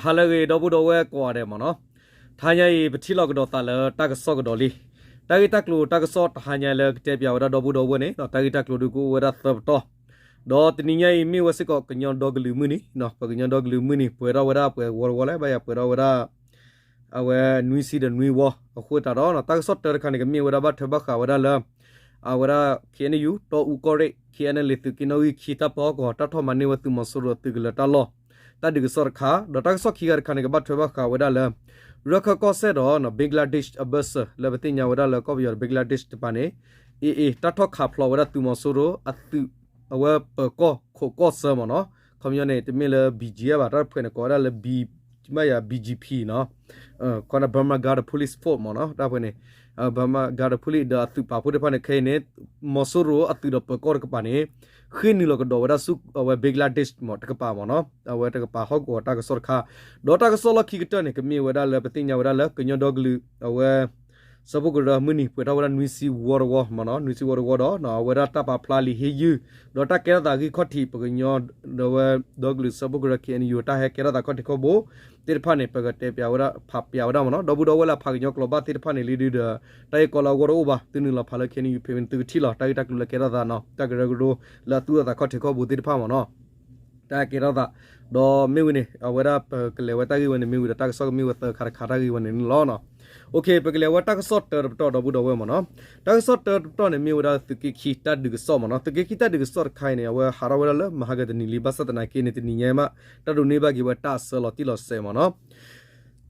ဟါလၢအဂ့ၤ ဒီပုၢ်ဒီဝဲၢ်ကိးဂၤဒဲးမ့ၢ်နီၤ, တဟါညါအံၤ ပထံၣ်လိာ်ကဒီးသးလၢတၢ်ကစီၣ်ကဒီးလံ. တၢ်ဂ့ၢ်တၢ်ကျိၤတၢ်ကစီၣ်တဟါညါလၢကတဲပၠးဝဲဒၣ်ဒီပုၢ်ဒီဝဲၢ်န့ၣ် တၢ်ဂ့ၢ်တၢ်ကျိၤဒုးကအိၣ်ဝဲဒၣ်သၢပတီၢ်, ဒီးတနံၤညါအံၤမ့ၢ်ဝဲစ့ၢ်ကီးကညီဒီကလုာ်မုၢ်နံၤ, ပကညီဒီကလုာ်မုၢ်နံၤ ပှဲၤထီၣ်ဝဲဒၣ်ပှဲၤဝီတဝီလၢ ဘၣ်ယၤပှဲၤထီၣ်ဝဲဒၣ် အဝဲနွံဆံဒီးနွံဝီ အဃိသတးဒီး တၢ်ကစီၣ်တၢတခါန့ၣ် ကမ့ၢ်ဝဲဒၣ်ဘၣ်ထွဲဘၣ်ဃးဝဲဒၣ်လၢ အဝဲဒၣ် K N U တီအူကီၢ်ရ့ၣ် K N L A သုးက့နီၣ်ဂံၢ်ခံတၢ်ပၢဟီၣ်ကဝီၤ တၢ်ထီၣ်မၤန့ၢ်ဝဲသုးမီၤစိရိၤအသုးကလၢၤတၢ်လီၢ် တၢ်ဒုးကစီၣ်တခါ, ဒီးတၢ်ကစီၣ်ခံဂၤတခါန့ၣ် ကဘၣ်ထွဲဘၣ်ဃးဝဲဒၣ်လၢ ရခၢၣ်ကီၢ်စဲၣ်ဒီး Bangladesh အဘၢၣ်စၢၤ လၢပသ့ၣ်ညါဝဲဒၣ်လၢကီၢ်ပယီၤဒီး Bangladesh တပၤန့ၣ် အ့ၣ်အ့ၣ် တၢ်ထီၣ်ခးဖျိးဝဲဒၣ်သုးမီၤစိရိၤအသုး အဝဲပၢၤကီၢ်ခိးကီၢ်ဆၢမ့ၢ်နီၤ, ခီပညီန့ၣ် တမ့ၢ်လၢ B G F ဘၣ်, တၢ်တဖုန့ၣ် ကိးဝဲဒၣ်လၢ ဘၣ်ယၤ B G P နီၤ, ခီ Burma Garden Police Force မ့ၢ်နီၤ, တၢ်ဖဲန့ၣ် Burma Garden Police ဒီးအသုးပာ်ဖှိၣ်သ့ၣ်တဖၣ်န့ၣ် ခဲအံၤန့ၣ် မီၤစိရိၤအသုးဒီးပၢၤကီၢ်တကပၤန့ၣ် ဃ့ၢ်နုာ်လီၤကဒီးဝဲဒၣ်ဆူအဝဲ Bangladesh မ့ၢ်တကပၤမ့ၢ်နီၤ, အဝဲတကပၤဟီၣ်ကဝီၤတၢ်ကစီၣ်တခါ, ဒီးတၢ်ကစီၣ်လီၢ်ခံကတၢၢ်န့ၣ် ကမ့ၢ်ဝဲဒၣ်လၢပသ့ၣ်ညါဝဲဒၣ်လၢကညီဒီကလုာ် အဝဲ ဆၢဖိကရၢမုၢ်နံၤ ပှဲၤထီၣ်ဝဲဒၣ်နွံဆံဝီတဝီမ့ၢ်နီၤ, နွံဆံဝီတဝီဒီး အဝဲဒၣ်တၢ်ပာ်ဖျါလံာ်ဟ့ၣ်ယုၢ် ဒီးတၢ်ကဲထီၣ်သးဂံၢ်ခီၣ်ထံး ပကညီဒီးဝဲဒီကလုာ်ဆၢဖိကရၢ K N U တၢ်ဟဲကဲထီၣ်သးခီၣ်ထံးခီၣ်ဘိသ့ၣ်တဖၣ်န့ၣ် ပကတဲပၠးဝဲဒၣ် ဖးပၠးဝဲဒၣ်မ့ၢ်နီၤ, ဒီပုၢ်ဒီဝဲၢ်လၢဖးကညီကျိာ်ဘၣ်သ့ၣ်တဖၣ်န့ၣ်လံဒုဒီး တၢ်ဂ့ၢ်ကီလၢအဂီၢ်တအိၣ်ဘၣ်, သုနုာ်လီၤဖးလၢ K N U page န့ၣ် သုကထံၣ်လီၤ တၢ်ဂ့ၢ်တၢ်ကျိၤလၢကဲထီၣ်သးနီၤ, တၢ်ကရၢကရိလၢအသူၣ်ထီၣ်သးခီၣ်ထံးခီၣ်ဘိသ့ၣ်တဖၣ်မ့ၢ်နီၤ တၢ်ကဲထီၣ်သး, ဒီးမ့ၢ်ဝံၤန့ၣ် အဝဲဒၣ်ပကလဲၤဝဲတၢ်ဂ့ၢ်ဝဲန့ၣ် မ့ၢ်ဝံၤဒီးတၢ်ကစီၣ်ကမ့ၢ်ဝဲသၢခါတခါတၢ်ဂ့ၢ်ဝဲန့ၣ်န့ၣ်လီၤ. ပကလဲၤဝဲတၢ်ကစီၣ်တၢတပတီၢ် ဒီပုၢ်ဒီဝဲၢ်မ့ၢ်နီၤ, တၢ်ကစီၣ်တၢတပတီၢ်န့ၣ် မ့ၢ်ဝဲဒၣ်သုးက့ခံတၢ်ဒုးကစီၣ်မ့ၢ်နီၤ, သုးက့ခံတၢ်ဒုးကစီၣ်တခါအံၤန့ၣ် အဝဲဟးထီၣ်ဝဲဒၣ်လၢမဟါကတနံၤလံ ဘၣ်ဆၣ်သနာ်က့န့ၣ် တနံၤညါမး တၢ်ဒိးန့ၢ်ဘၣ်က့ၤဝဲတၢ်အဆၢလီၤတံၢ်လီၤဆဲးမ့ၢ်နီၤ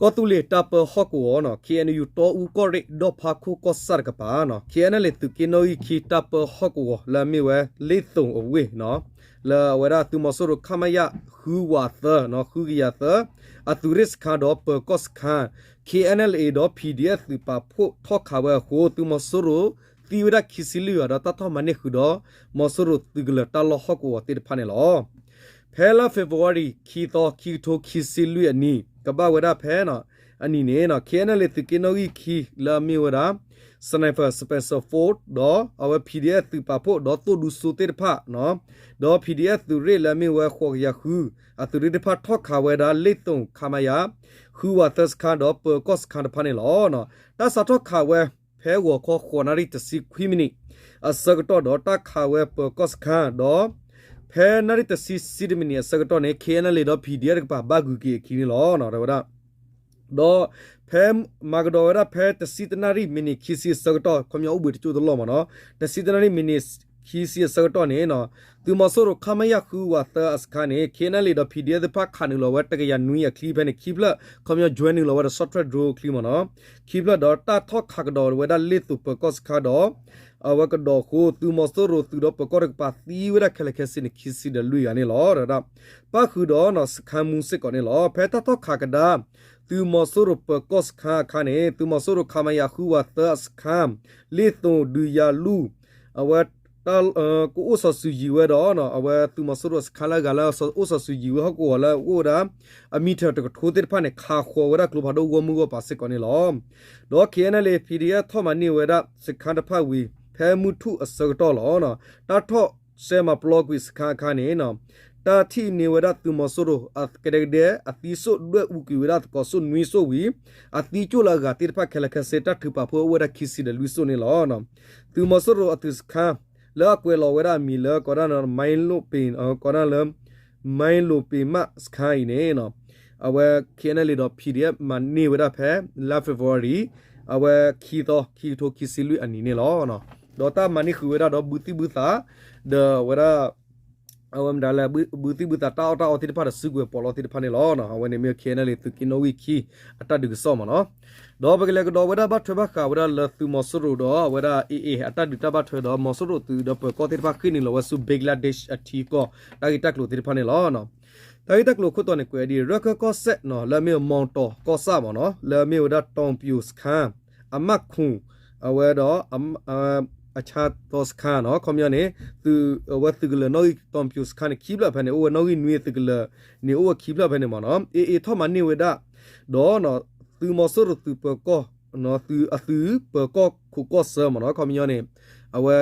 ကီၢ်သူလ့ၤတၢ်ပၢဟီၣ်ကဝီၤနီၤ K N U တီအူကီၢ်ရ့ၣ် ဒီၣ်ဖးခိၣ်ကီၢ်ဆၣ်တကပၤနီၤ K N L A သုးက့နီၣ်ဂံၢ်ခံတၢ်ပၢဟီၣ်ကဝီၤ လၢအမ့ၢ်ဝဲလ့ၣ်သိၣ်အဝ့ၢ်နီၤ လၢအဝဲဒၣ်သုးမီၤစိရိၤ ခမရ ဃုဝးသၢနီၤ ဃုကယၤသၢ အသုးရ့ၣ်စခါဒီးပၢၤကီၢ်စခါ K N L A ဒီး P D F သုးပာ်ဖှိၣ်ထီၣ်ခးဝဲအဃိ သုးမီၤစိရိၤသံဝဲဒၣ်ခံဆံလွံၢ်ဂၤဒီး တၢ်ထီၣ်မၤန့ၢ်ဃုာ်ဒီး မီၤစိရိၤသုးကလၢၤတၢ်လီၢ်ဟီၣ်ကဝီၤသ့ၣ်တဖၣ်န့ၣ်လီၤ. ဖဲလါ February ခံသီ ခံကထိခံဆံလွံၢ်အနံၤ ကဘၣ်ဝဲဒၣ်ဖဲ အနံၤန့ၣ် K N L A သုးက့နီၣ်ဂံၢ်ခံ လၢအမ့ၢ်ဝဲဒၣ် Sniper Special Force ဒီးအဝဲ P D F သုးပာ်ဖှိၣ်ဒီးသိၣ်ဒူစိသ့ၣ်တဖၣ် ဒီး P D F သုးရ့ၣ်လၢအမ့ၢ်ဝဲဃိးကယၤဃု အသုးရ့ၣ်တဖၣ်ထီၣ်ခးဝဲဒၣ်လ့ၣ်သိၣ် ခမရ ဃုဝးသၢစခါဒီးပၢၤကီၢ်စခါတဖၣ်န့ၣ်လီၤ. တၢ်စးထီၣ်ခးဝဲ ဖဲဂီၤခီဃိးနၣ်ရံၣ်တဆံခွံမံးနံး အဆၢကတီၢ်ဒီး တၢ်ခးဝဲပၢၤကီၢ်စခါဒီး ဖဲနၣ်ရံၣ်တဆံဆံတမံးနံးအဆၢကတီၢ်န့ၣ် K N L A ဒီး P D F တကပၤဘၣ်ဂုၤက့ၤအခံန့ၣ်လီၤ. ဒီး ဖဲမၤကဒီးဝဲဒၣ်ဖဲတဆံတနၣ်ရံၣ်မံးနံးခံဆံအဆၢကတီၢ် ခီပညီအိၣ်ဘှံးတကၠိၢ်တလီၢ်မ့ၢ်နီၤ တဆံတနၣ်ရံၣ်မံးနံးခံဆံအဆၢကတီၢ်န့ၣ် သုးမီၤစိရိၤ ခမရ ဃုဝးသၢအစခါန့ၣ် K N L A ဒီး P D F သ့ၣ်တဖၣ်ခးနုာ်လီၤဝဲတကယၤနွံအချံဖဲန့ၣ် ခံဖျၢၣ် ခီပညီ join နုာ်လီၤဝဲဒီး short range drone အချံမ့ၢ်နီၤ ခံဖျၢၣ်ဒီးတၢ်ထီၣ်ခးကဒီးဝဲဒၣ်လ့ၣ်သိၣ်ပၢၤကီၢ်စခါဒီး အဝဲကဒီးအဃိ သုးမီၤစိရိၤသုးဒီးပၢၤကီၢ်တကပၤသံဝဲဒၣ်ခဲလၢာ်ခဲဆ့န့ၣ် ခံဆံဒီးလွံၢ်ဂၤန့ၣ်လီၤ. ဒီး ပၣ်ဃုာ်ဒီးစခါမူစ့ၢ်ကီးန့ၣ်လီၤ. ဖဲတၢ်ထီၣ်ခးကဒါ သုးမီၤစိရိၤပၢၤကီၢ်စခါအခါန့ၣ် သုးမီၤစိရိၤ ခမရ ဃုဝးသၢအစခါ လ့ၣ်သိၣ်ဒုးယၤလူၢ် အဝဲ ကအိၣ်စီၤစုၤယံၤဝဲဒီး အဝဲသုးမီၤစိရိၤအစခါလၢအဂၤလၢအိၣ်စီၤစုၤယံၤဝဲဟီၣ်ကဝီၤလၢအအိၣ်ဝဲဒၣ် အမံထၢၣ်တကထိသ့ၣ်တဖၣ်န့ၣ် ခးဃီၤဝဲဒၣ်ကျိဖးဒိၣ်ဂီၢ်မုၢ်ဂီၢ်ပၤစ့ၢ်ကီးန့ၣ်လီၤ. ဒီး K N L A P D F ထီၣ်မၤန့ၢ်ဝဲဒၣ်စခါတဖၣ်ဝံၤ ဖဲမုၢ်ထူၣ်အဆၢကတီၢ်လီၤ. တၢ်ထီၣ်စဲမၤပျီကွံာ်စခါအခါန့ၣ် တၢ်ထံၣ်န့ၢ်ဝဲဒၣ်သုးမီၤစိရိၤအကဒဲကဒဲ အသံစိၣ်ဒွဲၣ်အူကွံာ်ဝဲဒၣ်သကိးစိၣ်နွံစိၣ်ဝံၤ အသံကၠိၣ်လၢအဂၤသ့ၣ်တဖၣ်ခဲလၢာ်ခဲဆ့ တၢ်ထုးပာ်ဖှိၣ်အိၣ်ဝဲဒၣ်ခံဆံဒီးလွံၢ်စိၣ်န့ၣ်လီၤ. သုးမီၤစိရိၤအသုးစခါ လၢအကွဲးလီၤဝဲဒၣ်အမံၤလၢကိးဒၣ် ကိးဒၣ်လၢ မၢ်လိပ့ၤမးစခါအံၤန့ၣ် အဝဲ K N L A ဒီး P D F မၤန့ၢ်ဝဲဒၣ်ဖဲ လါ February အဝဲခံသီ ခံကထိခံဆံလွံၢ်အနံၤန့ၣ်လီၤ. ဒီးတၢ်မၤန့ၢ်ဃုာ်ဝဲဒၣ်ဒီးဘုသံၣ်ဘုသး ဒီးအဝဲဒၣ် အဝဲမတၤလဲၣ် ဘုသံၣ်ဘုသးတၢ်အီၣ်တၢ်အီသ့ၣ်တဖၣ်ဒီးစုကဝဲၤပီးလီသ့ၣ်တဖၣ်န့ၣ်လီၤ. အဝဲန့ၣ်မ့ၢ် K N L A သုးက့နီၣ်ဂံၢ်ခံ အတၢ်ဒုးကစီၣ်မ့ၢ်နီၤ. ဒီးပကလဲၤကဒီးဝဲဒၣ်ဘၣ်ထွဲဘၣ်ဃးဝဲဒၣ်လၢသုးမီၤစိရိၤဒီးအဝဲဒၣ် A A အတၢ်ဒုးတၢ်ဘၣ်ထွဲဒီး မီၤစိရိၤသုးဒီးပၢၤကီၢ်သ့ၣ်တဖၣ်ဃ့ၢ်နုာ်လီၤဝဲဆူ Bangladesh အထံကီၢ် တၢ်ဂ့ၢ်တၢ်ကျိၤသ့ၣ်တဖၣ်န့ၣ်လီၤ. တၢ်ဂ့ၢ်တၢ်ကျိၤခိၣ်တီန့ၣ် ကွဲးဒ်အံၤ ရၢၢ်ခၢၣ်ကီၢ်စဲၣ်နီၤ လၢအမ့ၢ်မီၣ်တီၣ်ကီၢ်ဆၣ်မ့ၢ်နီၤ လၢအမ့ၢ်ဝဲဒၣ် တီၣ်ပျိၤစခါ အမၣ်ခူၣ် အဝဲဒီး အဆါသီစခါနီၤ ခီပညီန့ၣ် အဝဲသုးကလၢၤနီၣ်ဂံၢ်တီၣ်ပျိၤစခါန့ၣ် ခံဖျၢၣ်ဖဲန့ၣ် အိၣ်ဝဲနီၣ်ဂံၢ်နွံအသုးကလၢၤန့ၣ် အိၣ်ဝဲခံဖျၢၣ်ဖဲန့ၣ်မ့ၢ်နီၤ AA ထီၣ်မၤန့ၢ်ဝဲဒၣ် ဒီး သုးမီၤစိရိၤသုးပၢၤကီၢ် အသုးပၢၤကီၢ်ခိးကီၢ်ဆၢမ့ၢ်နီၤ ခီပညီန့ၣ် အဝဲ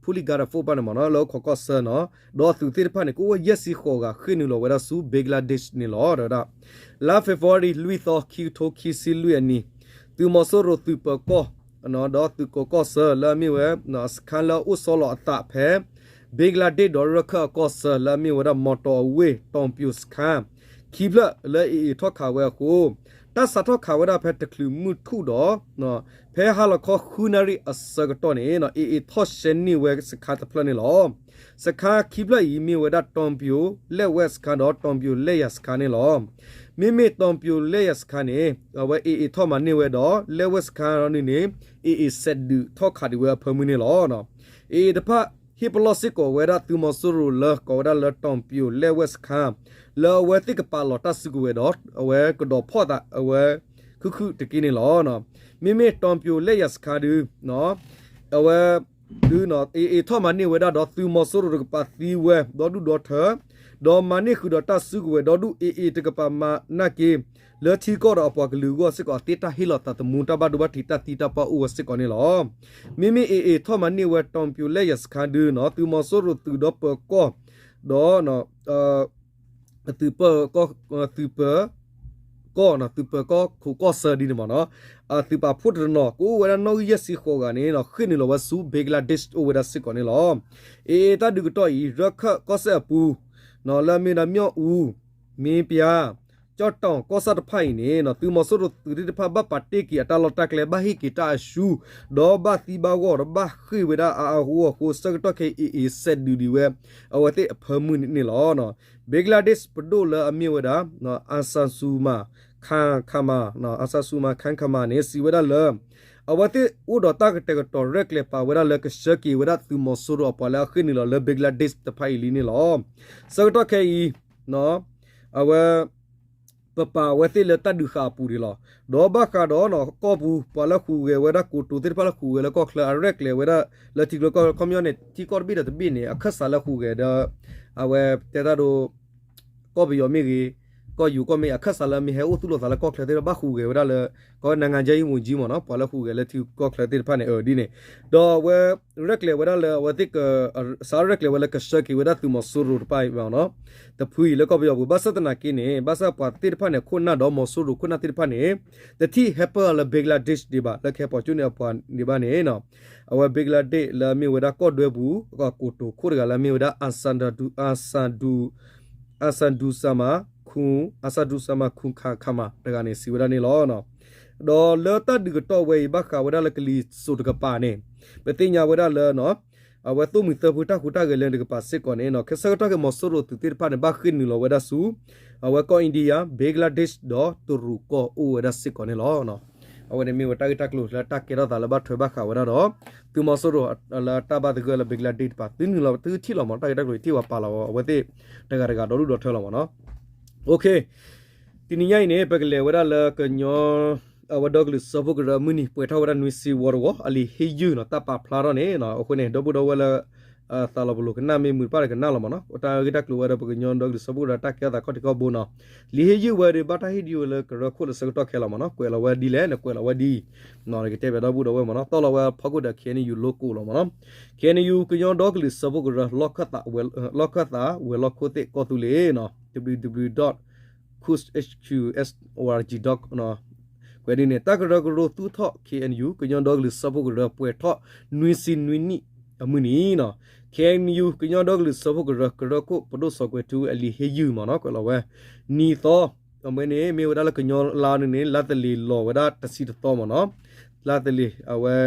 P ဖူလံၤဂၤဒၢၣ်ဖိဘၣ်န့ၣ်မ့ၢ်နီၤ လၢအိၣ်ခိးကီၢ်ဆၢနီၤ ဒီးအသုးသ့ၣ်တဖၣ်န့ၣ် ကအိၣ်ဝဲယဲၢ်ဆံဃိးဂၤ ဃ့ၢ်နုာ်လီၤဝဲဒၣ်ဆူ Bangladesh န့ၣ်လီၤ. ဒီးဝဲဒၣ် လါ February လွံၢ်သီ ခံကထိခံဆံလွံၢ်အနံၣ် သုးမီၤစိရိၤသုးပၢၤကီၢ် ဒီးသုးကိးကီၢ်ဆၢလၢအမ့ၢ်ဝဲ စခန်းလၢအအိၣ်ဆီလီၤအသးဖဲ Bangladesh ဒီးရခၢၣ်အကီၢ်ဆၢလၢအမ့ၢ်ဝဲဒၣ် မီတီၢ်အဝ့ၢ် တီၢ်ပၠိၤစခန်း ခံဖျၢၣ်လၢ AA ထီၣ်ခးဝဲအဃိ တၢ်စးထီၣ်ခးဝဲဒၣ်ဖဲတချုးမုၢ်ထူၣ်ဒီး ဖဲဟါလီၤခီဃုနၣ်ရံၣ်အဆၢကတီၢ်န့ၣ် AA ထီၣ်ရှဲန့ၢ်ဝဲစခန်းတဖျၢၣ်န့ၣ်လီၤ. စခန်းခံဖျၢၣ်အံၤမ့ၢ်ဝဲဒၣ် တီၢ်ပၠိၤလက်ဝဲစခန်း ဒီး တီၢ်ပၠိၤလက်ယာစခန်းန့ၣ်လီၤ. မ့မ့ၢ်တီၢ်ပၠိၤလက်ယာစခန်းန့ၣ် အဝဲ AA ထီၣ်မၤန့ၢ်ဝဲဒီး လက်ဝဲစခန်းန့ၣ် AA စဲးဒုးထီၣ်ခးဒံးဝဲအဖၢမုၢ်န့ၣ်လီၤ. AA တဖၣ် ဟ့ၣ်ပလီၢ်စ့ၢ်ကီးဝဲဒၣ်သုးမီၤစိရိၤလၢကိးဝဲဒၣ်လၢတီၢ်ပၠိၤလက်ဝဲစခန်း လၢအဝဲသ့ၣ်ကပာ်လီၤတၢ်စုကဝဲၤဒီး အဝဲကဒီးဖီၣ်သးအဝဲ ခုၣ်ခုၣ်တက့ၢ်န့ၣ်လီၤ. မ့မ့ၢ်တီၢ်ပၠိၤလက်ယာစခန်းဒု အဝဲ ဒု AA ထီၣ်မၤန့ၢ်ဝဲဒၣ်ဒီးသုးမီၤစိရိၤတကပၤသံဝဲဒီဒူၣ်ဒီထၢ ဒီးမၤန့ၢ်ဃုာ်ဒီးတၢ်စုကဝဲၤဒီဒူၣ် AA တကပၤမၤနာ်က့ လၢထံကီၢ်ဒီးအပှၤကလုာ်အဂီၢ်စ့ၢ်ကီး အသ့တၢ်ဟ့ၣ်လီၤသးသမူ တၢ်ဘၣ်ဒိဘၣ်ထံး တၢ်သံတၢ်ပှၢ်အိၣ်ဝဲစ့ၢ်ကီးန့ၣ်လီၤ. မ့မ့ၢ် AA ထီၣ်မၤန့ၢ်ဝဲတီၢ်ပၠိၤလက်ယာစခန်းဒု သုးမီၤစိရိၤသုးဒီးပၢၤကီၢ် ဒီး သုးပၢၤကီၢ် သုးပၢၤကီၢ် သုးပၢၤကီၢ်ခိးကီၢ်ဆၢဒ်န့ၣ်မ့ၢ်နီၤ သုးပာ်ဖှိၣ်တနီၤ ကအိၣ်ဝဲဒၣ်နီၣ်ဂံၢ်ယဲၢ်ဆံဃိးဂၤန့ၣ် ဃ့ၢ်နုာ်လီၤဝဲဆူ Bangladesh အိၣ်ဝဲဒၣ်စ့ၢ်ကီးန့ၣ်လီၤ. AA တၢ်ဒုးကတီၢ်အံၤ ရခၢၣ်ကီၢ်စဲၣ်အပူၤ လၢအမ့ၢ်ဒၣ် မြောက်ဦး မင်းပြား ကၠီၣ်တီၣ်ကီၢ်ဆၣ်တဖၣ်အံၤန့ၣ် သုးမီၤစိရိၤသုးသ့ၣ်တဖၣ်ဘၣ်ပာ်တ့ၢ်က့ၤအတၢ်လီၢ်တၢ်ကျဲ ဘၣ်ဟ့ၣ်က့ၤတၢ်အၡူ ဒီးဘၣ်သံဘၣ်ဂီၢ် ဒီးဘၣ်ဃ့ၢ်ဝဲဒၣ်အါအါဂီၢ်ဂီၢ်အဃိ ဆၢကတီၢ်ခဲအံၤ AA စဲးဒုးဒံးဝဲ အဝဲသ့ၣ်အဖၢမုၢ်န့ၣ်လီၤ. Bangladesh ပဒိၣ်လၢအမ့ၢ်ဝဲဒၣ် Asaduzzaman Khan Kamal, Asaduzzaman Khan Kamal န့ၣ် စံးဝဲဒၣ်လၢ အဝဲသ့ၣ်အိၣ်ဒီးတၢ်ကတဲာ်ကတီၤရဲၣ်ကျဲၤပာ်ဝဲဒၣ်လၢကဆှၢက့ၤဝဲဒၣ်သုးမီၤစိရိၤအပှၤလၢအဃ့ၢ်နုာ်လီၤလၢ Bangladesh တဖၣ်အံၤလံန့ၣ်လီၤ. ဆၢကတီၢ်ခဲအံၤ အဝဲ ပပာ်အဝဲသ့ၣ်လၢတၢ်ဒုးဃာ်အပူၤဒံးလီၤ. ဒီးဘၣ်ဃးဒီးနီၤ ကီၢ်ပူၤ ပှၤလၢဟူးဂဲၤဝဲဒၣ်ကိတိာ်သ့ၣ်တဖၣ်လၢဟူးဂဲၤလၢကီၢ်ချၢ အရဲၣ်ကျဲၤဝဲဒၣ်လၢထံကျိကီၢ်ချၢ ခီပညီန့ၣ် ထံကီၢ်တဘ့ၣ်ဒီးတဘ့ၣ်န့ၣ် အခၢၣ်စးလၢဟူးဂဲၤဒီး အဝဲတဲတၢ်ဒိ ကီၢ်ပယီၤမ့ၢ်ဂ့ၤ, ကီၢ်ယူၤကီၢ်မ့ၢ်ဂ့ၤ အခၢၣ်စးလၢမ့ၢ်ဟဲအိၣ်သူၣ်လီၤသးလၢကီၢ်ချၢသ့ၣ်တဖၣ် ဘၣ်ဟူးဂဲၤဝဲဒၣ်လၢ ကီၢ် နိုင်ငံခြားရေးဝန်ကြီး မ့ၢ်နီၤ ပှၤလၢဟူးဂဲၤလၢထံကီၢ်ချၢသ့ၣ်တဖၣ်န့ၣ် အဒ်န့ၣ် ဒီးအဝဲ ရဲၣ်ကျဲၤဝဲဒၣ်လၢအဝဲသ့ၣ် စးရဲၣ်ကျဲၤဝဲလၢကဆှၢက့ၤဝဲဒၣ်သုးမီၤစိရိၤတဖၣ်အံၤ တဖုအံၤလၢကီၢ်ပယီၤပူၤ ဘၣ်ဆၣ်သနာ်က့န့ၣ် ဘၣ်ဆၣ်ပှၤသ့ၣ်တဖၣ်န့ၣ် ခိၣ်နၢ်ဒီးမီၤစိရိၤခိၣ်နၢ်သ့ၣ်တဖၣ်န့ၣ် တထံၣ်ဟဲပၢၢ်လၢ Bangladesh ဒံးဘၣ် လၢကဟဲပိာ်ကၠိန့ၢ်အပှၤဒံးဘၣ်န့ၣ် အဝဲ Bangladesh လၢအမ့ၢ်ဝဲဒၣ်ကီၢ်ဒွဲပူၤ ကိတိာ်ခိၣ်တဂၤလၢအမ့ၢ်ဝဲဒၣ် Asaduzzaman Khan Kamal တဂၤန့ၣ် စံးဝဲဒၣ်န့ၣ်လီၤ. ဒီးလၢတၢ်ဒုးကတီၢ်ဝဲအံၤ ဘၣ်ဃးဝဲဒၣ်လၢကလံၤစိးတကပၤန့ၣ် ပသ့ၣ်ညါဝဲဒၣ်လၢ အဝဲသိၣ်မှံၤသၢဖုတၢ်ဟူးတၢ်ဂဲၤလၢတကပၤစ့ၢ်ကီးန့ၣ် ဆၢကတီၢ်ခဲအံၤ မီၤစိရိၤသုးသ့ၣ်တဖၣ်န့ၣ် ဘၣ်ဃ့ၢ်နုာ်လီၤဝဲဒၣ်ဆူ အဝဲကီၢ် India, Bangladesh ဒီးတရူးကီၢ်အိၣ်ဝဲဒၣ်စ့ၢ်ကီးန့ၣ်လီၤ. အဝဲန့ၣ်မ့ၢ်ဝဲတၢ်ဂ့ၢ်တၢ်ကျိၤလၢတၢ်ကဲထီၣ်သးလၢဘၣ်ထွဲဘၣ်ဃးဝဲဒၣ်ဒီး သုးမီၤစိရိၤလၢတၢ်ဘၣ်သဂၢၢ်လၢ Bangladesh တကပၤ သုနုာ်လီၤသုထံၣ်လီၤမ့ၢ် တၢ်ဂ့ၢ်တၢ်ကျိၤထံၣ်ဝဲပာ်လီၤဝဲ အဝဲသ့ၣ်တဂၤတဂၤဒီဒူၣ်ဒီထၢလီၤမ့ၢ်နီၤ. တနံၤညါအံၤန့ၣ် ပကလဲၤဝဲဒၣ်လၢကညီ အဝဲဒီကလုာ်စၢဖှိၣ်ကရၢအမုၢ်နံၤ ပှဲၤထီၣ်ဝဲဒၣ်နွံဆံဝီတဝီ အလံာ်ဟ့ၣ်ယုၢ်နီၤ တၢ်ပာ်ဖျါထီၣ်န့ၣ် အဃိန့ၣ် ဒီပုၢ်ဒီဝဲၢ်လၢ သးလီၤပလိာ်ကနၣ်မ့ၢ်မုာ်တဖၣ်ဒီးကနၣ်လီၤမ့ၢ်နီၤ တၢ်ဂ့ၢ်တၢ်ကျိၤဝဲဒီး ပကညီဒီကလုာ်စၢဖှိၣ်ကရၢတၢ်ကဲထီၣ်သးခီၣ်ထံးခီၣ်ဘိနီၤ လံာ်ဟ့ၣ်ယုၢ်ဝဲဒီး ဘၣ်တၢ်ဟ့ၣ်ဒုးဝဲလၢကရၢခိၣ်လၢဆၢကတီၢ်ခဲလီၤမ့ၢ်နီၤ ကွဲးလီၤဝဲဒ်လဲၣ် ကွဲးလီၤဝဲဒ် ကတဲဘၣ်ဒီပုၢ်ဒီဝဲၢ်မ့ၢ်နီၤ တီၢ်လီၤဝဲဖီခိၣ်ဒီး K N U logo လီၤမ့ၢ်နီၤ K N U ကညီဒီကလုာ်စၢဖှိၣ်ကရၢ လီၢ်ခၢၣ်သးဝဲၤလီၢ်ခိၣ်သ့ၣ်ကီၢ်သူလ့ၤနီၤ www dot kush H Q S O R G dot ကွဲးဒ်န့ၣ် တၢ်ကရၢကရိသူၣ်ထီၣ် K N U ကညီဒီကလုာ်စၢဖှိၣ်ကရၢ ပှဲၤထီၣ်နွံဆံနွံနံၣ်အမုၢ်နံၤနီၤ K N U ကညီဒီကလုာ်စၢဖှိၣ်ကရၢ ကရၢခိၣ်ပဒိၣ်စီၤကွဲၤထူဝ့ အလံာ်ဟ့ၣ်ယုၢ်မ့ၢ်နီၤ ကွဲးလီၤဝဲ နံၤသီ အဝဲန့ၣ် မ့ၢ်ဝဲဒၣ်လၢကညီလါန့ၣ် လါသလ့ၤလီၤဝဲဒၣ်တဆံတသီမ့ၢ်နီၤ လါသလ့ၤ အဝဲ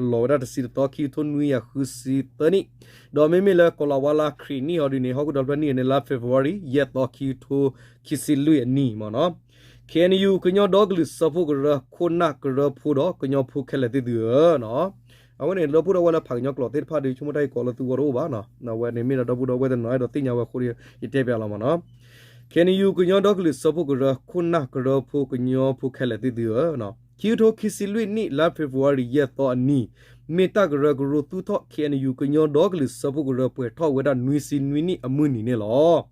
လီၤဝဲဒၣ်တဆံတသီ ခံကထိနွံကယၤဃုဆံသၢနံၣ် ဒီးမ့မ့ၢ်လၢကီၤလၤဝါလါခရံာ်နံၣ်ဟီဒ်န့ၣ် ဟီၣ်ခိၣ်ဒီဖျၢၣ်နံၣ်န့ၣ် လါ February ယဲၢ်သီ ခံကထိခံဆံလွံၢ်အနံၤမ့ၢ်နီၤ K N U ကညီဒီကလုာ်စၢဖှိၣ်ကရၢ ခိၣ်နၢ်ကရၢဖိဒီးကညီဖိခဲလၢာ်သ့ၣ်သုဧၢနီၤ အဝဲန့ၣ် ဒီပုၢ်ဒီဝဲၢ်လၢဖးကညီကျိာ်သ့ၣ်တဖၣ်ဒီး ဆိကမိၣ်တၢ်ဂ့ၢ်ကီလၢသုဂီၢ်တအိၣ်ဘၣ်နီၤ အဝဲန့ၣ်မ့ၢ်ဒီးဒီပုၢ်ဒီဝဲၢ်တနီၤအဲၣ်ဒိးသ့ၣ်ညါဝဲအဃိဒီး ယတဲပၠးလီၤမ့ၢ်နီၤ K N U ကညီဒီကလုာ်စၢဖှိၣ်ကရၢ ခိၣ်နၢ်ကရၢဖိကညီဖိခဲလၢာ်သ့ၣ်သုဧၢနီၤ ခံကထိခံဆံလွံၢ်နံၣ် လါ February ယဲၢ်သီအနံၤ မ့ၢ်တၢ်ကရၢကရိသူၣ်ထီၣ် K N U ကညီဒီကလုာ်စၢဖှိၣ်ကရၢ ပှဲၤထီၣ်ဝဲဒၣ်နွံဆံနွံနံၣ်အမုၢ်နံၤန့ၣ်လီၤ.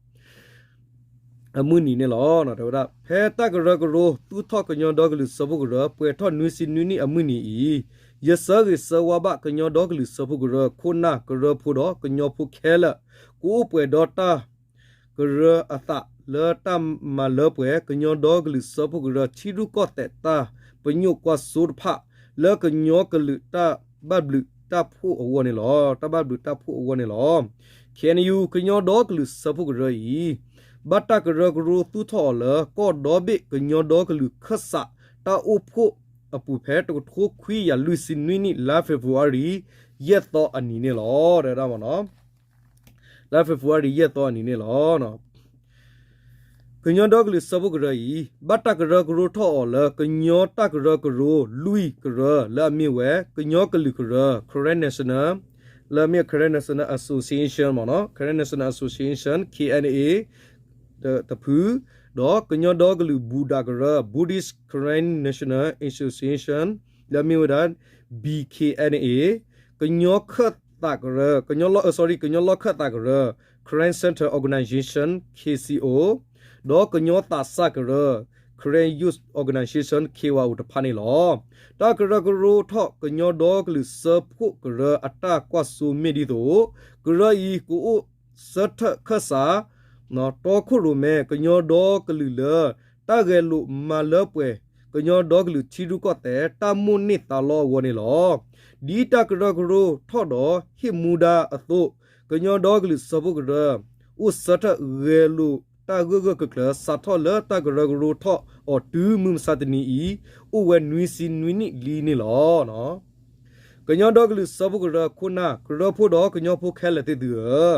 အမုၢ်နံၤန့ၣ်လီၤ. တဲဝဲဒၣ် ဖဲတၢ်ကရၢကရိသူၣ်ထီၣ်ကညီဒီကလုာ်စၢဖှိၣ်ကရၢ ပှဲၤထီၣ်နွံဆံနွံနံၣ်အမုၢ်နံၤအံၤ, ယဆၢဂ့ၤဆၢဝါဘၣ်ကညီဒီကလုာ်စၢဖှိၣ်ကရၢ ခိၣ်နၢ်ကရၢဖိဒီးကညီဖိခဲလၢာ် ကအိၣ်ပှဲၤဒီးတၢ် ကရၢအသးလၢတၢ်မၤလၢပှဲၤ ကညီဒီကလုာ်စၢဖှိၣ်ကရၢ ထံရူၢ်ကီၢ်သဲးတၢ်ပညိၣ်ကွၢ်စိတဖၣ် လၢကညီကလုာ်တၢ်ဘၣ်ဘျုးတၢ်ဖှိၣ်အဂီၢ်န့ၣ်လီၤ. တၢ်ဘၣ်ဘျုးတၢ်ဖှိၣ်အဂီၢ်န့ၣ်လီၤ. ခ့ၣ်အဲၣ်ယူၣ် ကညီဒီကလုာ်စၢဖှိၣ်ကရၢအံၤ ဘၣ်တၢ်ကရၢကရိသူၣ်ထီၣ်အီၤလၢ ကီၢ်ဒီဘ့ၣ်ကညီဒီကလုာ်ခၢၣ်စးတၢ်အိၣ်ဖှိၣ်အပူၤ ဖဲတကထိခွံကယၤလွံၢ်ဆံနွံနံၣ် လါဖ့ၤဘြူၤအါရံၤ ယဲၢ်သီအနံၤန့ၣ်လီၤ. တဲဝဲဒၣ်မ့ၢ်နီၤ လါဖ့ၤဘြူၤအါရံၤ ယဲၢ်သီအနံၤန့ၣ်လီၤ. ကညီဒီကလုာ်စၢဖှိၣ်ကရၢအံၤ ဘၣ်တၢ်ကရၢကရိထီၣ်အီၤလၢ ကညီတၢ်ကရၢကရိ လွံၢ်ကရၢ လၢအမ့ၢ်ဝဲ ကညီကလုာ်ကရၢ Karen National လၢအမ့ၢ် Karen National Association မ့ၢ်နီၤ Karen National Association, K N A တဖု, ဒီးကညီဒီကလုာ်ဘူၣ်ဒၣ်ကရၢ Buddhist Karen National Association လၢအမ့ၢ်ဝဲဒၣ် B K N A, ကညီခၢၣ်သးကရၢ, ကညီလီၢ်, ကညီလီၢ်ခၢၣ်သးကရၢ Karen Central Organization, K C O, ဒီးကညီသးစၢ်ကရၢ Karen Youth Organization, K Y O တဖၣ်န့ၣ်လီၤ. တၢ်ကရၢကရိထီၣ်ကညီဒီကလုာ်စၢဖှိၣ်ကရၢအတၢ်ကွၢ်စိမ့ၢ်ဒ်သိး, ကရၢအံၤကအိၣ်ဆၢထၢၣ်ခၢၣ်စး တီခိၣ်ရိၣ်မဲ ကညီဒီကလုာ်လၢ တၢ်ဂဲၤလိာ်မၤလၢပှဲၤ ကညီဒီကလုာ်ထံရူၢ်ကီၢ်သဲး တၢ်မိၣ်န့ၢ်သးလီအဂီၢ်န့ၣ်လီၤ. ဒ်တၢ်ကရၢကရိထီၣ်ဒီး ဟ့ၣ်မူဒါအသိး, ကညီဒီကလုာ်စၢဖှိၣ်ကရၢ အိၣ်ဆၢထၢၣ်ဂဲၤလိာ်တၢ်ဂၢၢ်ဂၢၢ်ကျၢၤကျၢၤ စးထီၣ်လၢတၢ်ကရၢကရိထီၣ်အီၤတုၤမုၢ်မဆါတနံၤအံၤ အိၣ်ဝဲနွံဆံနွံနံၣ်လံန့ၣ်လီၤ. ကညီဒီကလုာ်စၢဖှိၣ်ကရၢခိၣ်နၢ် ကရၢဖိဒီးကညီဖိခဲလၢာ်သ့ၣ်သုဧၢ,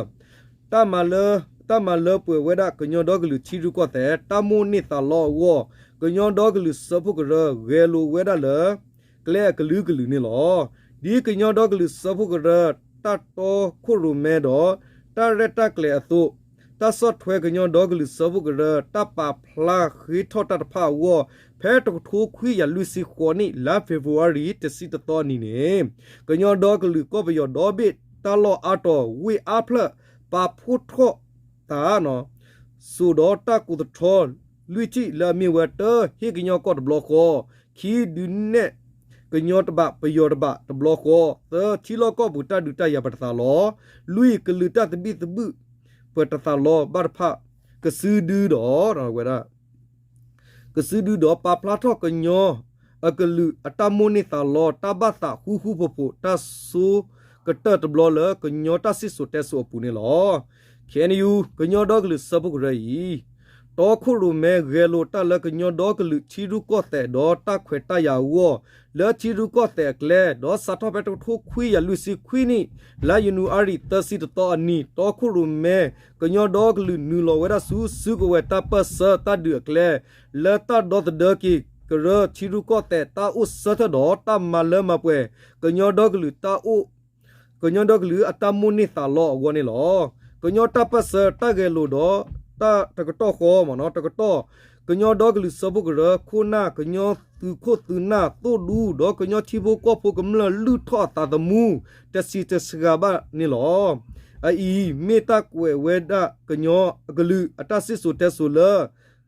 တၢ်မၤလၢ, တၢ်မၤလၢပှဲၤဝဲဒၣ်ကညီဒီကလုာ်ထံရူၢ်ကီၢ်သဲး တၢ်မိၣ်န့ၢ်သးလီအဂီၢ်, ကညီဒီကလုာ်စၢဖှိၣ်ကရၢ ဂဲၤလိာ်ဝဲဒၣ်လၢ ကျဲအကလုာ်ကလုာ်န့ၣ်လီၤ. ဒ်ကညီဒီကလုာ်စၢဖှိၣ်ကရၢ တၢ်တီခိၣ်ရိၣ်မဲဒီး တၢ်ရဲၣ်တၢ်ကျဲၤအသိး, တၢ်ဆီၣ်ထွဲကညီဒီကလုာ်စၢဖှိၣ်ကရၢ တၢ်ပာ်ဖျါဃ့ထီၣ်တၢ်တဖၣ်အဂီၢ်, ဖဲတကထိခွံကယၤလွံၢ်ဆံဃိးနံၣ် လါဖ့ၤဘြူၤအါရံၤ တဆံတသီအနံၤန့ၣ်, ကညီဒီကလုာ်ကီၢ်ပယီၤဒီဘ့ၣ်တၢ်လီၢ်အါတီၤ ဝ့ၢ်အါဖျၢၣ် ပာ်ဖှိၣ်ထီၣ်သး စိာ်ဒီးတၢ်ကိးသထီလွံၢ်ထံၣ်လၢအမ့ၢ်ဝဲ တၢ ဟ့ၣ်ကညီကီၢ်တဘျီဃီ, ခံ ဒုးနဲၣ်ကညီတဘး ပယီၤတဘးတဘျီဃီ, သၢ ထံလီၢ်ကီၢ်ပူၤတၢ်ဒုးတၢ်ယၤပတသးလီ, လွံၢ် ကလုာ်တၢ်သဘံၣ်သဘုၣ် ပတသးလီဘၣ်တဖၣ်, ကစုဒုဒီး ဝဲဒၣ် ကစုဒုဒီးပာ်ဖျါထီၣ်ကညီအကလုာ်အတၢ်မိၣ်န့ၢ်သးလီ တၢ်ဘၣ်သးဃူဃူဖိးဖိး တၢ်ဆိကတၢၢ်တဘျီလၢကညီတၢ်စံၣ်စိၤတဲစိၤအပူၤန့ၣ်လီၤ. ခ့ၣ်အဲၣ်ယူၣ် ကညီဒီကလုာ်စၢဖှိၣ်ကရၢအံၤ တီခိၣ်ရိၣ်မဲဂဲၤလိာ်တၢ်လၢကညီဒီကလုာ်ထံရူၢ်ကီၢ်သဲးဒီးတၢ်ခွဲးတၢ်ယာ်အဂီၢ် လၢထံရူၢ်ကီၢ်သဲးအကျဲ ဒီးစးထီၣ်ဖဲတကထိခွံကယၤလွံၢ်ဆံခွံနံၣ် လါယနူၤအါရံၤသၢဆံတသီအနံၤ တီခိၣ်ရိၣ်မဲ ကညီဒီကလုာ်နုာ်လီၤဝဲဒၣ်ဆူ စုကဝဲၤတၢ်ပၢၢ်ဆၢတၢ်ဒုးအကျဲ လၢတၢ်ဒီသဒၢက့ၤကရၢ ထံရူၢ်ကီၢ်သဲးတၢ်အိၣ်ဆၢထၢၣ်ဒီးတၢ်မၤလၢမၤပှဲၤ ကညီဒီကလုာ်တၢ်အိၣ် ကညီဒီကလုာ်အတၢ်မိၣ်န့ၢ်သးလီအဂီၢ်န့ၣ်လီၤ. ကညီတၢ်ပၢၢ်ဆၢတၢ်ဂဲၤလိာ်ဒီး တၢ်တကတီၢ်ဃီ တကတီၢ် ကညီဒီကလုာ်စၢဖှိၣ်ကရၢ ခိၣ်နၢ် ကညီသုးခိၣ်သုးနၢ် သိၣ်ဒူ ဒီးကညီထံဖိကီၢ်ဖိကမျၢၢ် လုၢ်ထီၣ်အသးသမူ တဆံးတစှၤဘၣ်န့ၣ်လီၤ. အအံၤမ့ၢ်တၢ်ကွဲးဝဲဒၣ်ကညီအကလုာ်အတၢ်စံၣ်စိၤတဲစိၤလၢ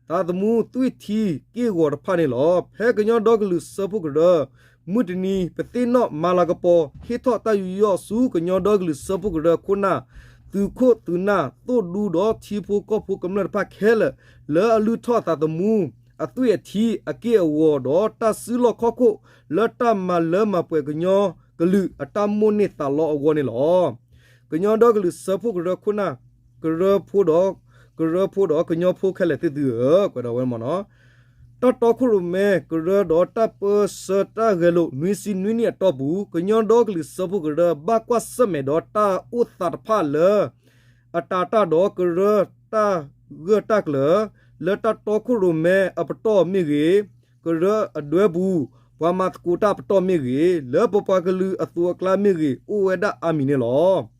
သးသမူသွံၣ်ထံက့ၢ်ဂီၤတဖၣ်န့ၣ်လီၤ. ဖဲကညီဒီကလုာ်စၢဖှိၣ်ကရၢ မုၢ်တနံၤ ပသ့ၣ်နီၣ်မၤလၤကပီၤ ဟ့ၣ်ထီၣ်တၢ်ယူးယီၣ်ဆူကညီဒီကလုာ်စၢဖှိၣ်ကရၢခိၣ်နၢ် သုးခိၣ်သုးနၢ် သိၣ်ဒူဒီးထံဖိကီၢ်ဖိကမျၢၢ်တဖၣ်ခဲလၢာ် လၢအလုၢ်ထီၣ်သးသမူ အသွံၣ်အထံအက့ၢ်အဂီၤဒီး တၢ်စုလီၢ်ခီၣ်ခိၣ်လၢတၢ်မၤလၢမၤပှဲၤကညီကလုာ်အတၢ်မိၣ်န့ၢ်သးလီအဂီၢ်န့ၣ်လီၤ. ကညီဒီကလုာ်စၢဖှိၣ်ကရၢခိၣ်နၢ် ကရၢဖိဒီး ကရၢဖိဒီးကညီဖိခဲလၢာ်သ့ၣ်သုဧၢ, ကွဲးဒၣ်ဝဲမ့ၢ်နီၤ, တၢ်တီခိၣ်ရိၣ်မဲကရၢဒီးတၢ်ပၢၢ်ဆၢတၢ်ဂဲၤလိာ်နွံဆံနွံနံၣ်အတီၢ်ပူၤ ကညီဒီကလုာ်စၢဖှိၣ်ကရၢ ဘၣ်ကွၢ်ဆၢၣ်မဲာ်ဒီးတၢ်အိၣ်သးတဖၣ်လၢ အတၤတၢ်ဒီးကရၢတၢ်ဂၢၢ်တၢ်ကျၢၤ လၢတၢ်တီခိၣ်ရိၣ်မဲအပတီၢ်မ့ၢ်ဂ့ၤ, ကရၢအဒွဲပူၤ ပှၤမၤသကိးတၢ်အပတီၢ်မ့ၢ်ဂ့ၤ, လၢပပှၤကလုာ်အသိးအကျါမ့ၢ်ဂ့ၤ အိၣ်ဝဲဒၣ်အါမံၤန့ၣ်လီၤ.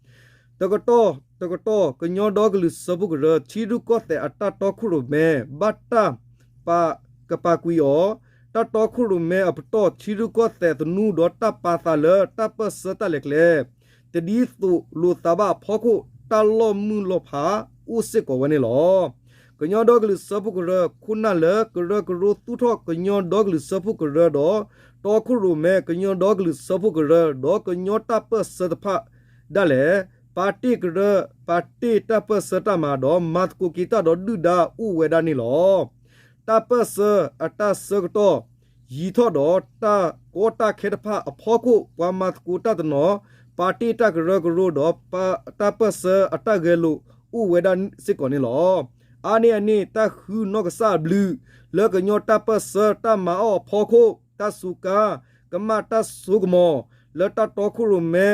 တကတီၢ်တကတီၢ် ကညီဒီကလုာ်စၢဖှိၣ်ကရၢ ထံရူၢ်ကီၢ်သဲးအတၢ်တီခိၣ်ရိၣ်မဲ ဘၣ်တၢ်ပာ်ကပာ်ကွံာ်အီၤ, တၢ်တီခိၣ်ရိၣ်မဲအပတီၢ် ထံရူၢ်ကီၢ်သဲးသနူဒီးတၢ်ပာ်သးလၢတၢ်ပၢၢ်ဆၢတၢ်လဲၤကျဲ တဒ်သိးလိာ်သးဘၣ်အဖီခိၣ် တၢ်လီၤမုၢ်လီၤဖးအိၣ်စ့ၢ်ကီးဝဲန့ၣ်လီၤ. ကညီဒီကလုာ်စၢဖှိၣ်ကရၢခိၣ်နၢ်လၢကရၢကရိသူၣ်ထီၣ်ကညီဒီကလုာ်စၢဖှိၣ်ကရၢဒီး တီခိၣ်ရိၣ်မဲကညီဒီကလုာ်စၢဖှိၣ်ကရၢ ဒီးကညီတၢ်ပၢၢ်ဆၢတဖၣ်ဒၣ်လဲာ် ပာ်တ့ၢ်ကရၢ ပာ်တ့ၢ်တၢ်ပၢၢ်ဆၢတၢ်မၤဒီး မၤသကိးက့ၤတၢ်ဒီးဒုၣ်ဒါအိၣ်ဝဲဒၣ်န့ၣ်လီၤ. တၢ်ပၢၢ်ဆၢအတၢ်ဆၢကတီၢ် ယံာ်ထီၣ်ဒီးတၢ်ကီတၢ်ခဲတဖၣ်အဖီခိၣ် ပှၤမၤသကိးတၢ်တနီၤ ပာ်တ့ၢ်တၢ်ကရၢကရိဒီး တၢ်ပၢၢ်ဆၢအတၢ်ဂဲၤလိာ်အိၣ်ဝဲဒၣ်စ့ၢ်ကီးန့ၣ်လီၤ. အါန့ၢ်အန့ၣ် တၢ်ဃုနီၢ်ကစၢ်အဘျုး လၢကညီတၢ်ပၢၢ်ဆၢတၢ်မၤအီၣ်အဖီခိၣ် တၢ်စူးကါ ကမၣ်တၢ်စိကမီၤ လၢတၢ်တီခိၣ်ရိၣ်မဲ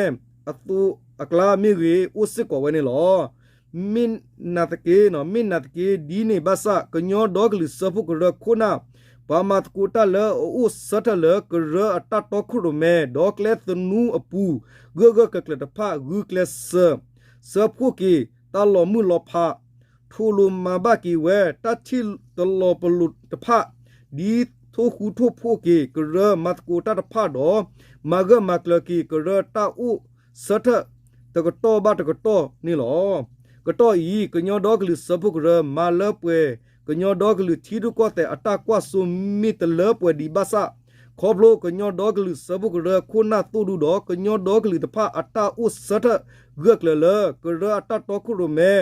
အသိးအကျါမ့ၢ်ဂ့ၤ အိၣ်စ့ၢ်ကီးဝဲန့ၣ်လီၤ. မ့ၢ်နာ်သက့ မ့ၢ်နာ်သက့ဒ်န့ၣ်ဘၣ်ဆၣ် ကညီဒီကလုာ်စၢဖှိၣ်ကရၢခိၣ်နၢ် ပှၤမၤသကိးတၢ်လၢအအိၣ်ဆၢထၢၣ်လၢကရၢအတၢ်တီခိၣ်ရိၣ်မဲ ဒီးကျဲသနူအပူၤ ဂၢၢ်ဂၢၢ်ကျၢၤကျၢၤတဖၣ် ဂုာ်ကျဲးစၢး စၢဖှိၣ်က့ၤ တၢ်လီၤမုၢ်လီၤဖး ထိၣ်လိၤမၤဘၣ်က့ၤဝဲ တၢ်ထံၣ်တလီၤပလိာ်တဖၣ် ဒ်ထိၣ်ဃူထိၣ်ဖိးက့ၤ ကရၢမၤသကိးတၢ်တဖၣ်ဒီး မၤဂၢၢ်မၤကျၢၤက့ၤ ကရၢတၢ်အိၣ်ဆၢထၢၣ် တကတီၢ်ဘၣ်တကတီၢ်န့ၣ်လီၤ. ကတီၢ်အံၤ ကညီဒီကလုာ်စၢဖှိၣ်ကရၢ မၤလၢပှဲၤ ကညီဒီကလုာ်ထံရူၢ်ကီၢ်သဲးအတၢ်ကွၢ်စိမ့ၢ်တလၢပှဲၤဒံးဘၣ်ဆၣ် ခီဖျိကညီဒီကလုာ်စၢဖှိၣ်ကရၢခိၣ်နၢ်သိၣ်ဒူဒီး ကညီဒီကလုာ်တဖၣ်အတၢ်အိၣ်ဆၢထၢၣ်ဂၢၢ်ကျၢၤလၢ ကရၢအတၢ်တီခိၣ်ရိၣ်မဲ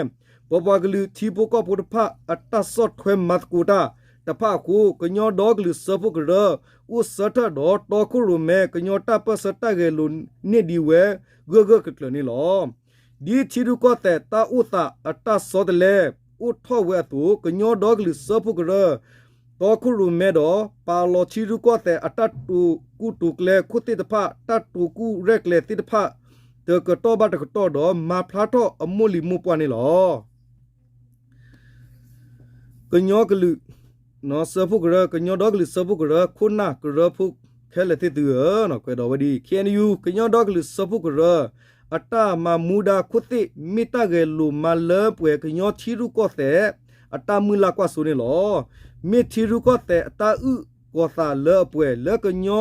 ပပှၤကလုာ်ထံဖိကီၢ်ဖိတဖၣ်အတၢ်ဆီၣ်ထွဲမၤသကိးတၢ်တဖၣ်အဃိ ကညီဒီကလုာ်စၢဖှိၣ်ကရၢ အိၣ်ဆၢထၢၣ်ဒီးတီခိၣ်ရိၣ်မဲ ကညီတၢ်ပၢၢ်ဆၢတၢ်ဂဲၤလိာ်န့ၢ်ဒံးဝဲ ဂၢၢ်ဂၢၢ်ကျၢၤကျၢၤန့ၣ်လီၤ. ဒ်ထံရူၢ်ကီၢ်သဲးတၢ်အိၣ်သးအတၢ်ဆီတလဲ အိၣ်ထီၣ်ဝဲအသိး ကညီဒီကလုာ်စၢဖှိၣ်ကရၢ တီခိၣ်ရိၣ်မဲဒီး ပာ်လီၤထံရူၢ်ကီၢ်သဲးအတၢ်တိာ်ကူၣ်တိာ်ကျဲခိၣ်သ့ၣ်တဖၣ် တၢ်တိာ်ကူၣ်ရဲၣ်ကျဲၤသ့ၣ်တဖၣ် တကတီၢ်ဘၣ်တကတီၢ်ဒီး မၤဖျါထီၣ်အမိၢ်လံၤမိၢ်ပှၢ်န့ၣ်လီၤ. ကညီကလုာ်စၢဖှိၣ်ကရၢ ကညီဒီကလုာ်စၢဖှိၣ်ကရၢ ခိၣ်နၢ်ကရၢဖိခဲလၢာ်သ့ၣ်သုဧၢ, ကွဲးဒီးဝဲဒ် ခ့ၣ်အဲၣ်ယူၣ် ကညီဒီကလုာ်စၢဖှိၣ်ကရၢ အတၢ်မၤမူဒါခိၣ်သ့ၣ် မ့ၢ်တၢ်ဂဲၤလိာ်မၤလၢပှဲၤကညီထံရူၢ်ကီၢ်သဲး အတၢ်မုၢ်လၢ်ကွၢ်စိန့ၣ်လီၤ. မ့ၢ်ထံရူၢ်ကီၢ်သဲးအတၢ်အုၣ်ကီၤသးလၢအပှဲၤ လၢကညီ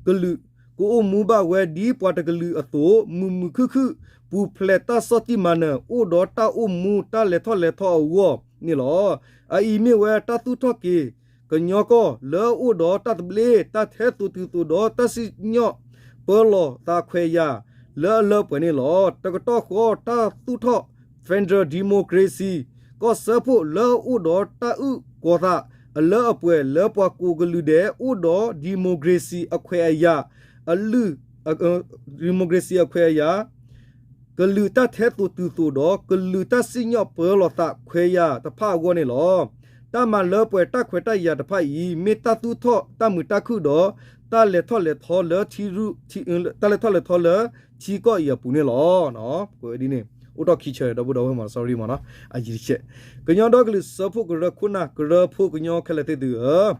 ကလုာ် ကအိၣ်မူဘၣ်ဝဲဒ်ပှၤတကလုာ်အသိး မုာ်မုာ်ခုၣ်ခုၣ် ပူၤဖျဲးတၢ်ဆီၣ်တံၢ်မၤနၢၤ အိၣ်ဒီးတၢ်အိၣ်မူတၢ်လဲၤထီၣ်လဲၤထီအဂီၢ်န့ၣ်လီၤ. အအံၤမ့ၢ်ဝဲတၢ်သူၣ်ထီၣ်က့ၤ ကညီကီၢ် လၢအအိၣ်ဒီးတၢ်သဘျ့ တၢ်ထဲသိးတုၤသိးဒီး တၢ်စံၣ်ညီၣ်ပၢလီၤသးခွဲးယာ် လၢအလၢပှဲၤန့ၣ်လီၤ. တကတီၢ်ဃီတၢ်သူၣ်ထီၣ် Federal Democracy ကီၢ်စၢဖှိၣ်လၢအအိၣ်ဒီးတၢ်အုၣ်ကီၤသး အလၢအပှဲၤလၢပှၤကိးကလုာ်ဒဲး အိၣ်ဒီး democracy အခွဲးအယာ် အလုၢ် democracy အခွဲးအယာ် ကလုာ်တၢ်ထဲသိးတုၤသိးဒီး ကလုာ်တၢ်စံၣ်ညီၣ်ပၢလီၤသးခွဲးယာ်တဖၣ်အဂီၢ်န့ၣ်လီၤ. တၢ်မၤလၢပှဲၤတၢ်ခွဲးတၢ်ယာ်တဖၣ်အံၤ မ့ၢ်တၢ်သူၣ်ထီၣ်တၢ်မုာ်တၢ်ခုၣ်ဒီး တၢ်လဲၤထီၣ်လဲၤထီလၢ တၢ်လဲၤထီၣ်လဲၤထီလၢထံကီၢ်အံၤအပူၤန့ၣ်လီၤ. အိၣ်ထီၣ်ခံဆၢ ဒီပုၢ်ဒီဝဲၢ်မး sorry မးနီၤ အယံၤတဆဲး ကညီဒီကလုာ်စၢဖှိၣ်ကရၢခိၣ်နၢ် ကရၢဖိကညီခဲလၢာ်သ့ၣ်သုဧၢ,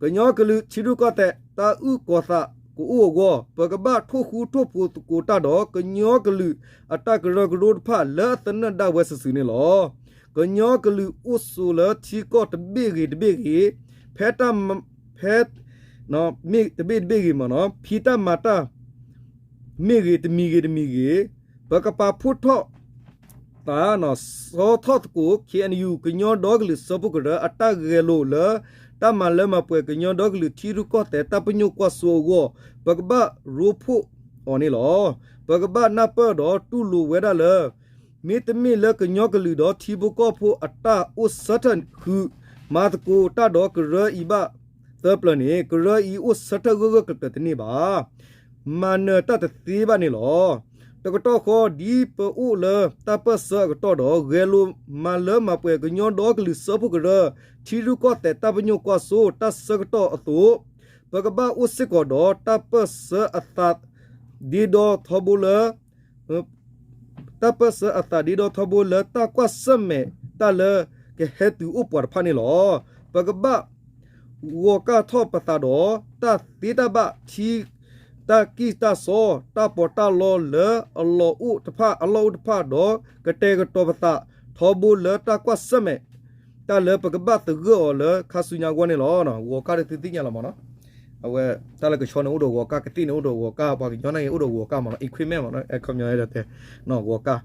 ကညီကလုာ်ထံရူၢ်ကီၢ်သဲး တၢ်အုၣ်ကီၤသးကအိၣ်အဂီၢ် ပကဘၣ်ထိၣ်ဃူထိၣ်ဖိးသကိးတၢ်ဒီး ကညီကလုာ်အတၢ်ကရၢကရိတဖၣ်လၢအသနၢၣ်ဒၣ်ဝဲစုာ်စုာ်န့ၣ်လီၤ. ကညီကလုာ်အိၣ်ဆိးလၢထံကီၢ်တဘ့ၣ်ဂ့ၤတဘ့ၣ်ဂ့ၤ ဖဲတၢ် ဖဲ မ့ၢ်တဘ့ၣ်တဘ့ၣ်ဂ့ၤမးနီၤ ဖံးတၢ်မၤတၢ် မ့ၢ်ဂ့ၤ တမံၤဂ့ၤတမံၤဂ့ၤ ပကပာ်ဖှိၣ်ထီၣ်သး ဆီထီၣ်သကိး ခ့ၣ်အဲၣ်ယူၣ် ကညီဒီကလုာ်စၢဖှိၣ်ကရၢ အတၢ်ဂဲၤလိာ်လၢ တၢ်မၤလၢမၤပှဲၤကညီဒီကလုာ်ထံရူၢ်ကီၢ်သဲး တၢ်ပညိၣ်ကွၢ်စိအဂီၢ် ပကဘၣ်ရိဖှိၣ်အီၤန့ၣ်လီၤ. ပကဘၣ်နၢ်ပၢၢ်ဒီးတူၢ်လိာ်ဝဲဒၣ်လၢ မ့တမ့ၢ်လၢကညီကလုာ်ဒီးထံဖိကီၢ်ဖိအတၢ်အိၣ်ဆၢထၢၣ်ဃုာ် မၤသကိးတၢ်ဒီးကရၢအံၤဘၣ်သၢပျၢၤန့ၣ် ကရၢအံၤအိၣ်ဆၢထၢၣ်ဂၢၢ်ဂၢၢ်ကျၢၤကျၢၤတန့ၢ်ဘၣ်. မၤနၢၤတၢ်တသ့ဘၣ်န့ၣ်လီၤ. တကတီၢ်ဃီ ဒ်ပအိၣ်လၢတၢ်ပၢၢ်ဆၢအကတီၢ်ဒီး ဂဲၤလိာ်မၤလၢမၤပှဲၤကညီဒီကလုာ်စၢဖှိၣ်ကရၢ ထံရူၢ်ကီၢ်သဲးတၢ်ပညိၣ်ကွၢ်စိတၢ်ဆၢကတီၢ်အသိး ပကဘၣ်အိၣ်စ့ၢ်ကီးဒီးတၢ်ပၢၢ်ဆၢအသး ဒ့ဒီထီဘိလၢ တၢ်ပၢၢ်ဆၢအသးဒ့ဒီထီဘိလၢတၢ်ကွၢ်ဆၢၣ်မဲာ် တၢ်လၢကဟဲတုၤအိၣ်ပှၤတဖၣ်န့ၣ်လီၤ. ပကဘၣ်ဂီၤကၢ်ထီၣ်ပသးဒီး တၢ်သ့တၢ်ဘၣ်ထံ တၢ်ကံၢ်တၢ်စီ တၢ်ပီးတၢ်လီလၢအလီၢ်အိၣ်တဖၣ် အလီၢ်အိၣ်တဖၣ်ဒီး ကတဲာ်ကတီၤပသးထီဘိလၢတၢ်ကွၢ်ဆၢၣ်မဲာ် တၢ်လၢပကဘၣ်သဂၢၢ်အီၤလၢခါဆူညါအဂီၢ်န့ၣ်လီၤ. ဂီၤကၢ်တသုသ့ၣ်ညါလီၤမးနီၤ အဝဲတၢ်လၢကဆီန့ၣ်အိၣ်ဒီးဂီၤကၢ်, ကသ့ၣ်န့ၣ်အိၣ်ဒီးဂီၤကၢ်, ပှၤကညီန့ၣ်အိၣ်ဒီးဂီၤကၢ်မးနီၤ, equipment မးနီၤ, အခီပညီဒီးတဲ ဂီၤကၢ်,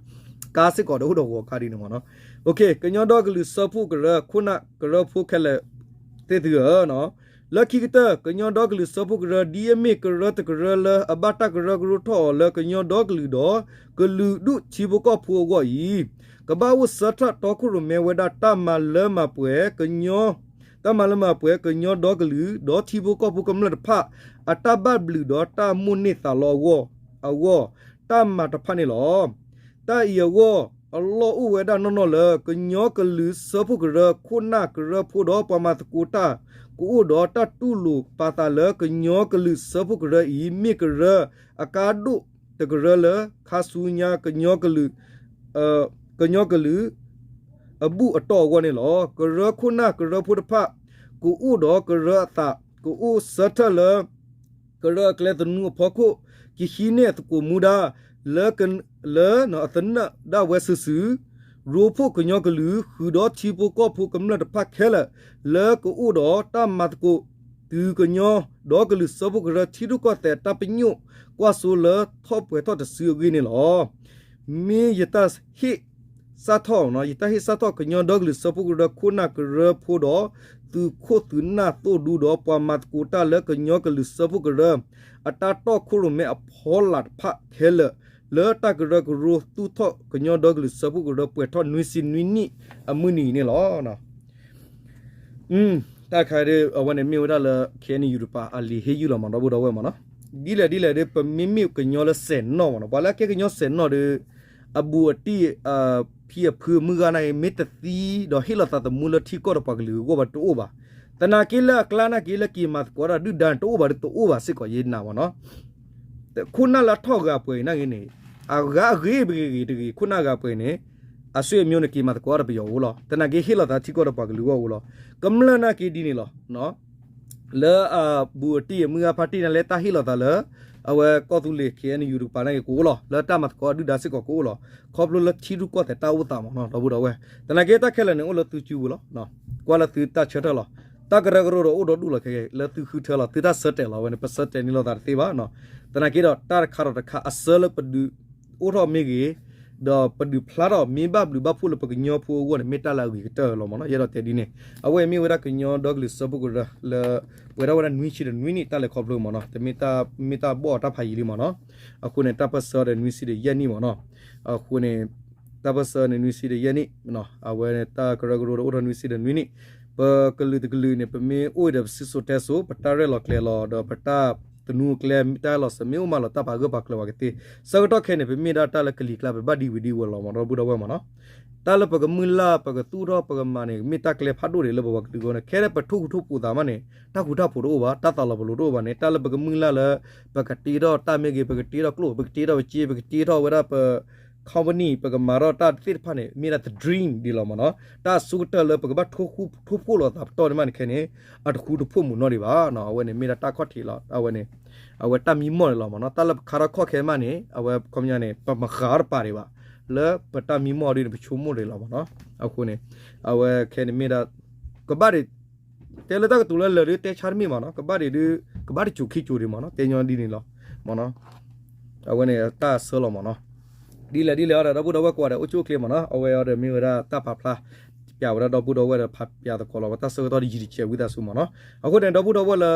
ကါစ့ၢ်ကီးဒီးအိၣ်ဒီးဂီၤခါဒ်န့ၣ်မ့ၢ်နီၤ. ကညီဒီကလုာ်စၢဖှိၣ်ကရၢ ခိၣ်နၢ်ကရၢဖိခဲလၢာ်သ့ၣ်သုဧၢ, လၢခံကတၢၢ် ကညီဒီကလုာ်စၢဖှိၣ်ကရၢ ဒ်အမ့ၢ်ကရၢတကရၢလၢအဘၣ်တၢ်ကရၢကရိထီၣ်အီၤလၢကညီဒီကလုာ်ဒီး ကလုာ်ဒူၣ်ထံဖိကီၢ်ဖိအဂီၢ်အံၤ, ကဘၣ်အိၣ်ဆၢထၢၣ်တီခိၣ်ရိၣ်မဲဝဲဒၣ်တၢ်မၤလၢမၤပှဲၤ တၢ်မၤလၢမၤပှဲၤကညီဒီကလုာ် ဒီးထံဖိကီၢ်ဖိကမျၢၢ်တဖၣ် အတၢ်ဘၣ်ဘျုးဒီးတၢ်မိၣ်န့ၢ်သးလီအဂီၢ်, အဂီၢ်, တၢ်မၤတဖၣ်န့ၣ်လီၤ. တၢ်အံၤအဂီၢ် အလီၢ်အိၣ်ဝဲဒၣ်နီၢ်နီၢ်လၢ ကညီကလုာ်စၢဖှိၣ်ကရၢ ခိၣ်နၢ်ကရၢဖိဒီးပှၤမၤသကိးတၢ် ကအိၣ်ဒီးတၢ်တူၢ်လိာ်ပာ်သးလၢကညီကလုာ်စၢဖှိၣ်ကရၢအံၤ မ့ၢ်ကရၢအကါဒိၣ်တကရၢလၢ ခါဆူညါ ကညီကလုာ် ကညီကလုာ် အဘူၣ်အတီၢ်အဂီၢ်န့ၣ်လီၤ. ကရၢခိၣ်နၢ်ကရၢဖိတဖၣ် ကအိၣ်ဒီးကရၢအသး ကအိၣ်ဆၢထၢၣ်လၢ ကရၢအကျဲသနူအဖီခိၣ် ကဟံးန့ၢ်အသကိးမူဒါ လၢ လၢအသနၢၣ်ဒၣ်ဝဲစုာ်စုာ် ရိဖှိၣ်ကညီကလုာ် ဃုာ်ဒီးထံဖိကီၢ်ဖိကမျၢၢ်တဖၣ်ခဲလၢာ် လၢကအိၣ်ဒီးတၢ်မၤသကိး တုၤကညီ ဒီကလုာ်စၢဖှိၣ်ကရၢထံရူၢ်ကီၢ်သဲးတၢ်ပညိၣ်ကွၢ်စိလၢထီၣ်ပှဲၤထီၣ်တစုအဂ့ၢ်န့ၣ်လီၤ. မ့ၢ်ယတၢ်ဟ့ၣ်စးထီၣ်, ယတၢ်ဟ့ၣ်စးထီၣ်ကညီဒီကလုာ်စၢဖှိၣ်ကရၢခိၣ်နၢ်ကရၢဖိဒီး သုးခိၣ်သုးနၢ်သိၣ်ဒူဒီးပှၤမၤသကိးတၢ်လၢကညီကလုာ်စၢဖှိၣ်ကရၢ အတၢ်တီၢ်ခိၣ်ရိၣ်မဲအဖီလာ်တဖၣ်ခဲလၢာ် လၢတၢ်ကရၢကရိသူၣ်ထီၣ်ကညီဒီကလုာ်စၢဖှိၣ်ကရၢပှဲၤထီၣ်နွံဆံနွံနံၣ်အမုၢ်နံၤအံၤန့ၣ်လီၤ. တၢ်ခါဒီး အဝဲန့ၣ်မ့ၢ်ဝဲဒၣ်လၢ ခ့ၣ်အဲၣ်ယူၣ် တပၤအလံာ်ဟ့ၣ်ယုၢ်လီၤမး ဒီပုၢ်ဒီဝဲၢ်မးနီၤ. ဒ်လဲၣ်ဒ်လဲၣ်ဒီး ပမ့မ့ၢ်ကညီလၢစဲးနီၣ်မးနီၤ ပှၤလၢအကဲကညီစဲးနီၣ်ဒီး အဘူးအတံၢ် ဖံအဖုအမုၢ်ဂၤန့ၣ် မ့ၢ်တသံဒီးဟ့ၣ်လီၤသးသမူလၢထံကီၢ်ဒီးပှၤကလုာ်အဂီၢ်ဘၣ်တအိၣ်ဘၣ်. သနာ်က့လၢအကျါနာ်က့လၢက့ၤမၤသကိးတၢ်ဒုၣ်ဒါန့ၣ်တအိၣ်ဘၣ်ဒီးတအိၣ်ဘၣ်စ့ၢ်ကီးယဲနၤမးနီၤ. ခိၣ်နၢ်လၢအထီၣ်ဂၤပှဲၤအံၤနာ်က့န့ၣ် အဂၤအဂ့ၤပဂ့ၤဂ့ၤတဂ့ၤ ခိၣ်နၢ်ဂၤပှဲၤအံၤန့ၣ် အဆွေမျိုးန့ၣ် က့ၤမၤသကိးတၢ်ဒီးပယီၤအိၣ်လီၤ. သနာ်က့ဟ့ၣ်လီၤသးထံကီၢ်ဒီးပှၤကလုာ်အဂီၢ်အိၣ်လီၤ. ကမျၢၢ်နာ်က့ဒ်န့ၣ်လီၤ. လၢအဘူးအတံၢ်အမုၢ်ဂၤဖါတံၢ်န့ၣ် လၢတၢ်ဟ့ၣ်လီၤသးလၢ အဝဲကီၢ်သူလ့ၤ ခ့ၣ်အဲၣ်ယူၣ် တကပၤနာ်က့ကအိၣ်လီၤ. လၢတၢ်မၤသကိးဒုၣ်ဒါစ့ၢ်ကီးကအိၣ်လီၤ. ခီဖျိလၢထံရူၢ်ကီၢ်သဲးတၢ်အိၣ်သးမးနီၤ ဒီပုၢ်ဒီဝဲၢ်. သနာ်က့တၢ်ခဲလၢာ်န့ၣ် အိၣ်လၢသုစုပူၤလီၤ. ကွၢ်လၢသုတၢ်ဆၢထၢၣ်လီၤ. တၢ်ကရၢကရိဒီးအိၣ်ဒီဒူၣ်လီၤခဲကဲ လၢသုဃုထၢလီၤ သုတၢ်ဆၢတဲာ်လီၤ အဝဲန့ၣ် ပဆၢတဲာ်န့ၢ်လိာ်သးတသ့ဘၣ်. သနာ်က့ဒီးတၢ်တခါဒီးတခါအစၢလၢပဒုးအိၣ်ထီၣ်မ့ၢ်ဂ့ၤ ဒီးပဒုးဖျါထီၣ်မ့ၢ်ဘၣ်ဘျုးဘၣ်ဖှိၣ်လၢပကညီဖိအဂီၢ်န့ၣ် မ့ၢ်တၢ်လၢအဂ့ၤကတၢၢ်လီၤမးနီၤ. ယအဲၣ်ဒိးတဲဒ်န့ၣ် အဝဲအံၤမ့ၢ်ဝဲဒၣ်ကညီဒီကလုာ်စၢဖှိၣ်ကရၢလၢ ပှဲၤထီၣ်ဝဲဒၣ်နွံဆံဒီးနွံနံၣ်တၢ်လဲၤခီဖျိမးနီၤ. တမ့ၢ်တၢ်ဘီၣ်အတၢ်ဖးယံာ်လံမးနီၤ. အဃိန့ၣ် တၢ်ပၢၢ်ဆၢဒီးနွံဆံဒီးယဲၢ်နံၣ်မးနီၤ. အဃိန့ၣ် တၢ်ပၢၢ်ဆၢန့ၣ်နွံဆံဒီးယဲၢ်နံၣ်, အဝဲတၢ်ကရၢကရိဒီးအိၣ်ထီၣ်နွံဆံဒီးနွံနံၣ်. ပကလုာ်တကလုာ်န့ၣ် ပမ့ၢ်အိၣ်ဒီးပစံၣ်စိၤတဲစိၤ ပတၢ်ရဲၣ်လီၤကျဲၤလီၤ ဒီးပတၢ်သနူအကျဲ တၢ်အဲၣ်လီၤစၢၤမ့ၢ်အိၣ်မးလီၤ တၢ်ပာ်ဂၢၢ်ပာ်ကျၢၤပှၤကသ့. ဆၢကတီၢ်ခဲအံၤန့ၣ် ပမ့ၢ်ဒၣ်တၢ်လၢကလံၤကျါ ပဘၣ်ဒံဝံၤဒံဝီၤလီၤမး ဒီပုၢ်ဒီဝဲၢ်မးနီၤ. တၢ်လၢပကမုၢ်လၢ် ပကသူၣ်ထီၣ်ပကမၤန့ၣ် မ့ၢ်တၢ်ကျဲဖးဒိၣ်ဒံးလၢပပှၤကလုာ်အဂီၢ်န့ၣ် ခဲလၢာ်ပထိၣ်ဃူထိၣ်ဖိးသးမးန့ၣ် တၢ်ဃူတၢ်ဖိးတအိၣ်ဘၣ် တၢ်သးလီၤပလိာ်တအိၣ်ဘၣ်န့ၣ် တၢ်လၢပကမုၢ်လၢ်လၢ ပကတ့ထီၣ်တၢ်မ့ၢ်ဂ့ၤ ပကတ့ထီၣ်ကျိၣ် ပကတ့ထီၣ်ပစ့ ပကတ့ထီၣ်ဝဲဒၣ်ပ company ပကမၤထီၣ်တၢ်သ့ၣ်တဖၣ်န့ၣ် မ့ၢ်ဒၣ်တ dream ဒံးလီၤမးနီၤ. တၢ်အဆိကတၢၢ်လၢပကဘၣ်ထိၣ်ဃူထိၣ်ဖိးလိာ်သးပတီၢ်န့ၣ်မးန့ၣ်ခဲန့ၣ် အတဃူတဖိးမုာ်နီၢ်ဒံးဘၣ်. အဝဲန့ၣ်မ့ၢ်ဒၣ်တၢ်ခီၣ်ထံးလီၤ. အဝဲန့ၣ် အဝဲတၢ်မံမီၢ်န့ၣ်လီၤမးနီၤ. တၢ်လၢပခါထီၣ်ခီၣ်ခဲမးန့ၣ် အဝဲခီပညီန့ၣ် ပမၤဃာ်အီၤတပၤဒံးဘၣ် လၢပတၢ်မံမီၢ်ဒ်န့ၣ် ပဆိကမိၣ်ဒံးလီၤမးနီၤ. အဃိန့ၣ် အဝဲခဲန့ၣ်မ့ၢ်ဒၣ် ကဘၣ်ဒံး တဲလၢတၢ်ကတိၤလၢလၢာ်ဒ်တဲဆါတမ့ၢ်မးနီၤ. ကဘၣ်ဒံးဒ် ကဘၣ်တစိၤခံစိၤဒံးမးနီၤ တဲညီဒ်န့ၣ်လီၤမးနီၤ. အဝဲန့ၣ်တၢ်ဆၢလီၤမးနီၤ. ဒ်လဲၣ်ဒ်လဲၣ်အီၤဒီး ဒီပုၢ်ဒီဝဲၢ်ကိးဂၤဒဲး အိၣ်ဆူၣ်အိၣ်ချ့မးနီၤ. အဝဲအီၤဒီးမ့ၢ်ဝဲဒၣ်တၢ်ပာ်ဖျါ ပျးဝဲဒၣ်ဒီပုၢ်ဒီဝဲၢ်ဒီး ဖးပျးသကိးလီၤဝဲ တၢ်ဆၢကတီၢ်တယံာ်တစဲးဝံသးစူၤမးနီၤ. အဃိန့ၣ် ဒီပုၢ်ဒီဝဲၢ်လၢ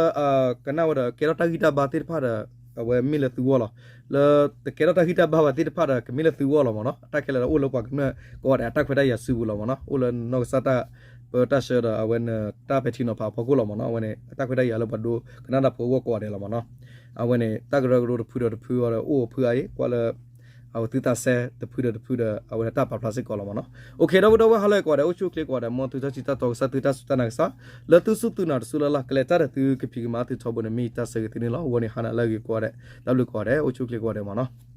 ကနၣ်ဝဲဒီး ကဲထီၣ်တၢ်ဂံၢ်တၢ်ဘါသ့ၣ်တဖၣ်ဒီး အဝဲမ့ၢ်လၢသုဂီၢ်လီၤ. လၢတကဲထီၣ်တၢ်ဂံၢ်တၢ်ဘါဘၣ်သ့ၣ်တဖၣ်ဒီး ကမ့ၢ်လၢသုဂီၢ်လီၤမးနီၤ. တၢ်ခဲလၢာ်ဒီးအိၣ်လၢပှၤကမျၢၢ်ကိးဂၤဒဲး အတၢ်ခွဲးတၢ်ယာ်စုပူၤလီၤမးနီၤ. အိၣ်လၢနီၢ်ကစၢ်တၢ် ပတၢ်ဆၢဒီး အဝဲန့ၣ်တၢ်ပဲာ်ထံနီၤဖးအဖီခိၣ်လီၤမးနီၤ. အဝဲန့ၣ် အတၢ်ခွဲးတၢ်ယာ်လၢပှၤဒိကနၣ်တၢ်ဖိအဂီၢ်ကိးဂၤဒဲးလီၤမးနီၤ. အဝဲန့ၣ် တၢ်ကရၢကရိတဖုဒီးတဖုအီၤဒီး အိၣ်အဖုအါအံၤ ကွၢ်လၢ အဝဲသုသးစဲတဖုဒီးတဖုဒီး အဝဲန့ၣ်တၢ်ပာ်ဖျါစ့ၢ်ကီးလီၤမးနီၤ. အိၣ်ခ့ ဒီပုၢ်ဒီဝဲၢ်ဟါလၢအဂ့ၤကိးဂၤဒဲး အိၣ်ဆူၣ်အိၣ်ချ့ကိးဂၤဒဲး မ်သုတၢ်စံးတၢ်တီကစၢ် သုတၢ်စူၢ်တၢ်နာ်ကစၢ် လၢသုစူၢ်သုနာ်တစူၢ်လၢ်လၢ် ကလဲၤတၢ်ဒီးသုကဖံးကမၤသုထီဘိန့ၣ် မ့ၢ်ယတၢ်ဆၢဂ့ၤသုန့ၣ်လီၤ. အဝဲန့ၣ်ဟါနၤလၢအဂ့ၤကိးဂၤဒဲး တၢ်ဘျုးကိးဂၤဒဲး အိၣ်ဆူၣ်အိၣ်ချ့ကိးဂၤဒဲးမးနီၤ.